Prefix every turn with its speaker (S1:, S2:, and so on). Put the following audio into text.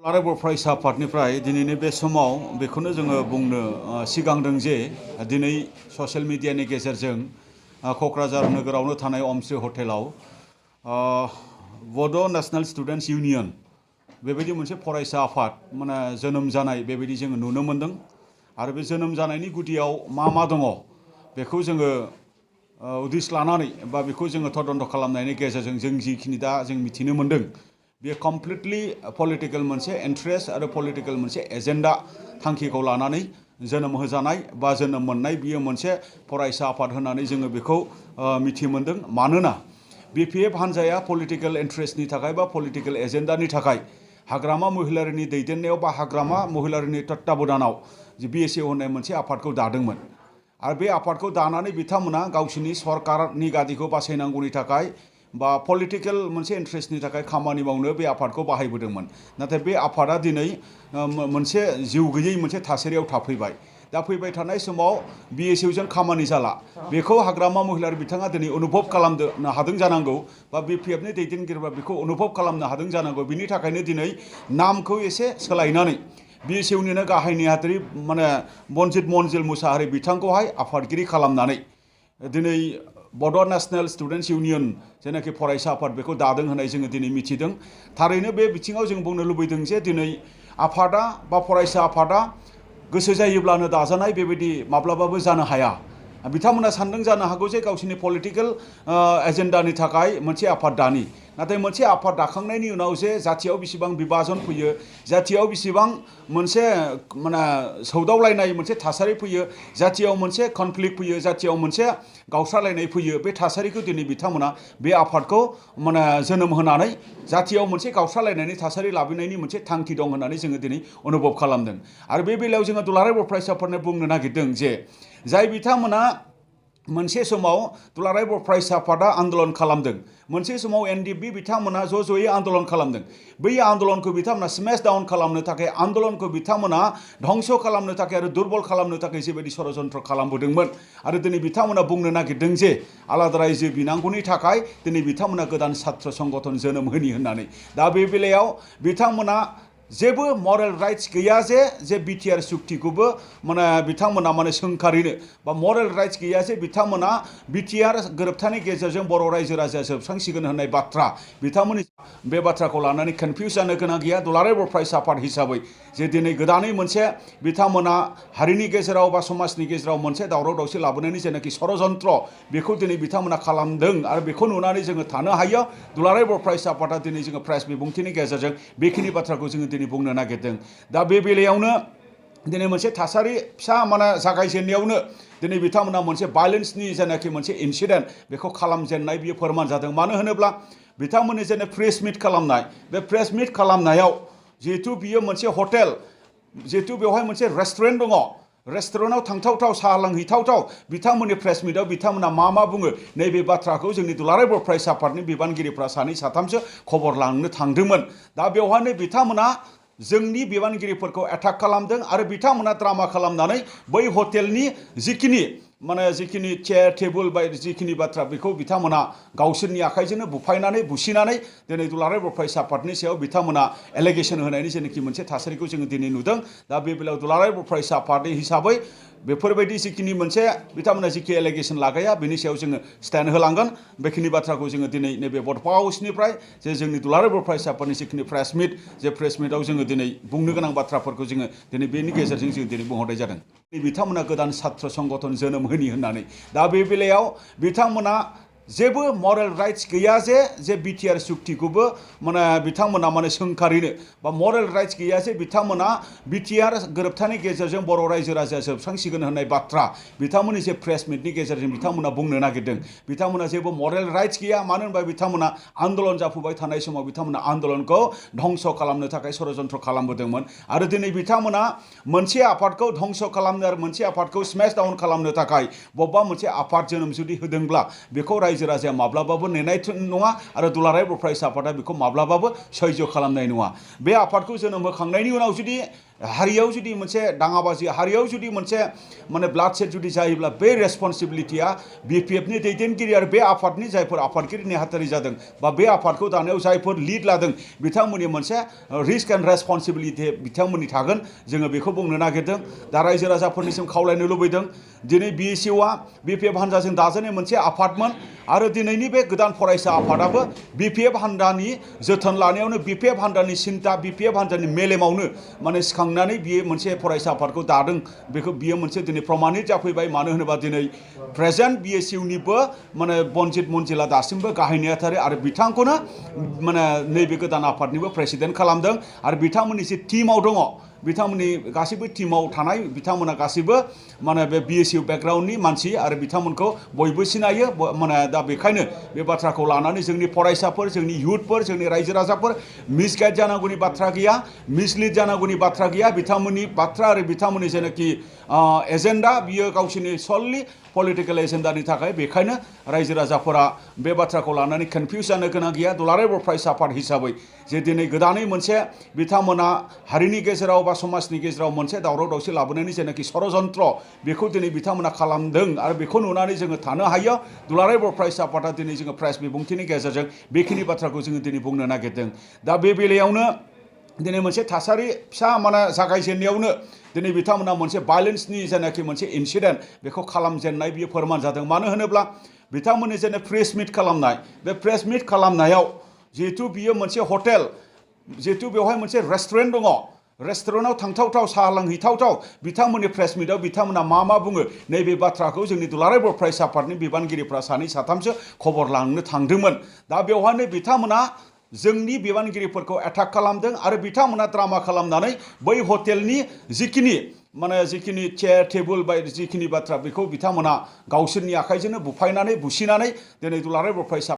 S1: दुलाराय फरायसा आफादनिफ्राय दिनैनि बे समाव बेखौनो जोङो बुंनो सिगांदों जे दिनै ससियेल मिडियानि गेजेरजों क'क्राझार नोगोरावनो थानाय अमश्री हटेलाव बड' नेशनेल स्टुडेन्ट्स इउनियन बेबायदि मोनसे फरायसा आफाद माने जोनोम जानाय बेबायदि जोङो नुनो मोन्दों आरो बे जोनोम जानायनि गुदियाव मा दङ बेखौ जोङो उदिस लानानै बा बेखौ जोङो तदन्त खालामनायनि गेजेरजों जों जिखिनि दा जों मिथिनो मोन्दों बे कमप्लिटलि पलिटिकल मोनसे इन्ट्रेस्ट आरो पलिटिकल मोनसे एजेन्डा थांखिखौ लानानै जोनोम होजानाय बा जोनोम मोननाय बियो मोनसे फरायसा आफाद होननानै जोङो बेखौ मिथि मोन्दों मानोना बिपिएफ हान्जाया पलिटिकल इन्ट्रेस्टनि थाखाय बा पलिटिकल एजेन्डानि थाखाय हाग्रामा महिलारिनि दैदेननायाव बा हाग्रामा महिलारिनि तत्ताबधानाव जे बिएसइउ होननाय मोनसे आफादखौ दादोंमोन आरो बे आफादखौ दानानै बिथांमोना गावसिनि सरकारनि गादिखौ बासायनांगौनि थाखाय बा पलिटिकल मोनसे इन्ट्रेस्टनि थाखाय खामानि मावनो बे आफादखौ बाहायबोदोंमोन नाथाय बे आफादा दिनै मोनसे जिउ गैयै मोनसे थासारियाव थाफैबाय दा फैबाय थानाय समाव बिएसइउजों खामानि जाला बेखौ हाग्रामा महिलारि बिथाङा दिनै अनुभब खालामनो हादों जानांगौ बा बिपिएफनि दैदेनगिरिफ्रा बेखौ अनुभब खालामनो हादों जानांगौ बिनि थाखायनो दिनै नामखौ एसे सोलायनानै बिएसइउनिनो गाहाय नेहाथारि माने बनजित मनजिल मुसाहारि बिथांखौहाय आफादगिरि खालामनानै दिनै बड' नेशनेल स्टुडेन्ट्स इउनियन जेनाखि फरायसा आफाद बेखौ दादों होननाय जोङो दिनै मिथिदों थारैनो बे बिथिङाव जों बुंनो लुबैदों जे दिनै आफादा बा फरायसा आफादा गोसो जायोब्लानो दाजानाय बेबायदि माब्लाबाबो जानो हाया बिथांमोना सानदों जानो हागौ जे गावसिनि पलिटिकल एजेन्डानि थाखाय मोनसे आफाद दानि नाथाय मोनसे आफाद दाखांनायनि उनाव जे जाथियाव बेसेबां बिभाजन फैयो जाथियाव बेसेबां मोनसे माने सौदावलायनाय मोनसे थासारि फैयो जाथियाव मोनसे कनफ्लिक्ट फैयो जाथियाव मोनसे गावस्रालायनाय फैयो बे थासारिखौ दिनै बिथांमोना बे आफादखौ माने जोनोम होनानै जाथियाव मोनसे गावस्रालायनायनि थासारि लाबोनायनि मोनसे थांखि दं होननानै जोङो दिनै अनुभब खालामदों आरो बे बेलायाव जोङो दुलाराय बर' फरायसाफोरनो बुंनो नागिरदों जे जाय बिथांमोना मोनसे समाव दुलाराय बर' फरायसा आफादा आन्दलन खालामदों मोनसे समाव एनडिएफबि बिथांमोना ज'यै आन्दलन खालामदों बै आन्दलनखौ बिथांमोना स्मेश डाउन खालामनो थाखाय आन्दलनखौ बिथांमोना धंस खालामनो थाखाय आरो दुर्बल खालामनो थाखाय जेबायदि षड़यन्त्र खालामबोदोंमोन आरो दिनै बिथांमोना बुंनो नागिरदों जे आलादा रायजो बिनांगौनि थाखाय दिनै बिथांमोना गोदान छात्र संगठन जोनोम होनि होननानै दा बे बेलायाव बिथांमोना जेबो मरेल राइट्स गैया जे बिटिआर सुक्तिखौबो माने बिथांमोना माने सोंखारिनो बा मरेल राइट्स गैया जे बिथांमोना बिटिआर गोरोबथानि गेजेरजों बर' रायजो राजाया जोबस्रांसिगोन होननाय बाथ्रा बिथांमोननि बे बाथ्राखौ लानानै कनफिउज जानो गोनां गैया दुलाराय बर' फरायसा आफाद हिसाबै जे दिनै गोदानै मोनसे बिथांमोना हारिनि गेजेराव बा समाजनि गेजेराव मोनसे दावराव दावसि लाबोनायनि जेनाखि षड़यन्त्र बेखौ दिनै बिथांमोना खालामदों आरो बेखौ नुनानै जोङो थानो हायो दुलाराय बर' फरायसा आफादा दिनै जोङो प्रेस बिबुंथिनि गेजेरजों बेखिनि बाथ्राखौ जोङो दिनै बुंनो नागिरदों दा बे बेलायावनो दिनै मोनसे थासारि फिसा माने जागायजेननायावनो दिनै बिथांमोना मोनसे भायलेन्सनि जेनाखि मोनसे इन्सिडेन्ट बेखौ खालामजेननाय बियो फोरमान जादों मानो होनोब्ला बिथांमोननि जेने प्रेस मिट खालामनाय बे प्रेस मिट खालामनायाव जिहेतु बियो मोनसे हटेल जिहेतु बेवहाय मोनसे रेस्टुरेन्ट दङ रेस्टुरेन्टआव थांथावथाव साहा लोंहैथावथाव बिथांमोननि प्रेस मिटआव बिथांमोना मा बुङो नैबे बाथ्राखौ जोंनि दुलाराय बर' फरायसा आफादनि बिबानगिरिफ्रा सानै साथामसो खबर लांनो थांदोंमोन दा बेवहायनो बिथांमोना जोंनि बिबानगिरिफोरखौ एटाक खालामदों आरो बिथांमोना ड्रामा खालामनानै बै हटेलनि जिखिनि चेयार टेबोल बायदि जिखिनि बाथ्रा बेखौ बिथांमोना गावसोरनि आखाइजोंनो बुफायनानै बुसिनानै दिनै दुलाराय बर' फरायसा आफादनि सायाव बिथांमोना एलिगेसन होनायनि जेनाखि मोनसे थासारिखौ जोङो दिनै नुदों दा बे बेलायाव दुलाराय बर' फरायसा आफाद हिसाबै बेफोरबायदि जिखिनि मोनसे बिथांमोना जिखि एलिगेसन लागाया बेनि सायाव जोङो स्टेन्ड होलांगोन बेखिनि बाथ्राखौ जोङो दिनै नैबे बड'फा हाउसनिफ्राय जे जोंनि दुलाराय बर' फरायसा आफादनि जिखिनि प्रेस मिट जे प्रेस मिटआव जोङो दिनै बुंनो गोनां बाथ्राफोरखौ जोङो दिनै बेनि गेजेरजों जों दिनै बुंहरनाय जादों बिथांमोना गोदान छात्र संगठन जोनोम होनि होननानै दा बे बेलायाव बिथांमोना जेबो मरेल राइट्स गैया जे बिटिआर सुक्तिखौबो माने बिथांमोना माने सोंखारिनो बा मरेल राइट्स गैया जे बिथांमोना बिटिआर गोरोबथानि गेजेरजों बर' रायजो राजाया जोबस्रांसिगोन होननाय बाथ्रा बिथांमोननि जे प्रेस मिटनि गेजेरजों बिथांमोना बुंनो नागिरदों बिथांमोना जेबो मरेल राइट्स गैया मानो होनबा बिथांमोना आन्दलन जाफुबाय थानाय समाव बिथांमोना आन्दलनखौ धंस खालामनो थाखाय षड़यन्त्र खालामबोदोंमोन आरो दिनै बिथांमोना मोनसे आफादखौ धंस खालामनो आरो मोनसे आफादखौ स्मेश डाउन खालामनो थाखाय बबेबा मोनसे आफाद जोनोम जुदि होदोंब्ला बेखौ रायजो राजाया माब्लाबाबो नेनाय नङा आरो दुलाराय बर' फरायसा आफादा बेखौ माब्लाबाबो सैज्य खालामनाय नङा बे आफादखौ जोनोम होखांनायनि उनाव जुदि हारियाव जुदि मोनसे दाङाबाजि हारियाव जुदि मोनसे माने ब्लाड सेट जुदि जायोब्ला बे रेसपन्सिबिलिटिया BPFनि दैदेनगिरि आरो बे आफादनि जायफोर आफादगिरि नेहाथारि जादों बा बे आफादखौ दानायाव जायफोर लिड लादों बिथांमोननि मोनसे रिस्क एन्ड रेसपन्सिबिलिटि बिथांमोननि थागोन जोङो बेखौ बुंनो नागिरदों दा रायजो राजाफोरनिसिम खावलायनो लुबैदों दिनै BSUआ BPF हान्जाजों दाजानाय मोनसे आफादमोन आरो दिनैनि बे गोदान फरायसा आफादाबो BPF हान्जानि जोथोन लानायावनो BPF हान्जानि सिन्था BPF हान्जानि मेलेमावनो माने सिखांनानै बियो मोनसे फरायसा आफादखौ दादों बेखौ बियो मोनसे दिनै प्रमानित जाफैबाय मानो होनोबा दिनै प्रेजेन्ट BSUनिबो माने बनजित मन्जिला दासिमबो गाहाय नेहाथारि आरो बिथांखौनो माने नैबे गोदान आफादनिबो प्रेसिडेन्ट खालामदों आरो बिथांमोननि जे टीमाव दङ बिथांमोननि गासैबो टीमाव थानाय बिथांमोना गासैबो माने बे BSU बेकग्राउन्डनि मानसि आरो बिथांमोनखौ बयबो सिनायो माने दा बेखायनो बे बाथ्राखौ लानानै जोंनि फरायसाफोर जोंनि इयुथफोर जोंनि रायजो राजाफोर मिसगाइड जानांगौनि बाथ्रा गैया मिसलिड जानांगौनि बाथ्रा गैया बिथांमोननि बाथ्रा आरो बिथांमोननि जेनाखि एजेन्डा बियो गावसोरनि सललि पलिटिकेल एजेन्डानि थाखाय बेखायनो रायजो राजाफोरा बे बाथ्राखौ लानानै कनफिउज जानो गोनां गैया दुलाराय बर' फरायसा आफाद हिसाबै जे दिनै गोदानै मोनसे बिथांमोना हारिनि गेजेराव बा समाजनि गेजेराव मोनसे दावराव दावसि लाबोनायनि जेनाखि षड़यन्त्र बेखौ दिनै बिथांमोना खालामदों आरो बेखौ नुनानै जोङो थानो हायो दुलाराय बर' फरायसा आफादा दिनै जोङो प्रेस बिबुंथिनि गेजेरजों बेखिनि बाथ्राखौ जोङो दिनै बुंनो नागिरदों दा बे बेलायावनो दिनै मोनसे थासारि फिसा माने जागायजेननायावनो दिनै बिथांमोना मोनसे भायलेन्सनि जेनाखि मोनसे इनसिडेन्ट बेखौ खालामजेननाय बियो फोरमान जादों मानो होनोब्ला बिथांमोननि जेने प्रेस मिट खालामनाय बे प्रेस मिट खालामनायाव जिहेथु बियो मोनसे हटेल जिहेथु बेवहाय मोनसे रेस्टुरेन्ट दङ रेस्टुरेन्टआव थांथावथाव साहा लोंहैथावथाव बिथांमोननि प्रेस मिटआव बिथांमोना मा बुङो नैबे बाथ्राखौ जोंनि दुलाराय बर' फरायसा आफादनि बिबानगिरिफ्रा सानै साथामसो खबर लांनो थांदोंमोन दा बेवहायनो बिथांमोना जोंनि बिबानगिरिफोरखौ एटाक खालामदों आरो बिथांमोना ड्रामा खालामनानै बै हटेलनि जिखिनि चेयार टेबोल बायदि जिखिनि बाथ्रा बेखौ बिथांमोना गावसोरनि आखाइजोंनो बुफायनानै बुसिनानै दिनै दुलाराय बर' फरायसा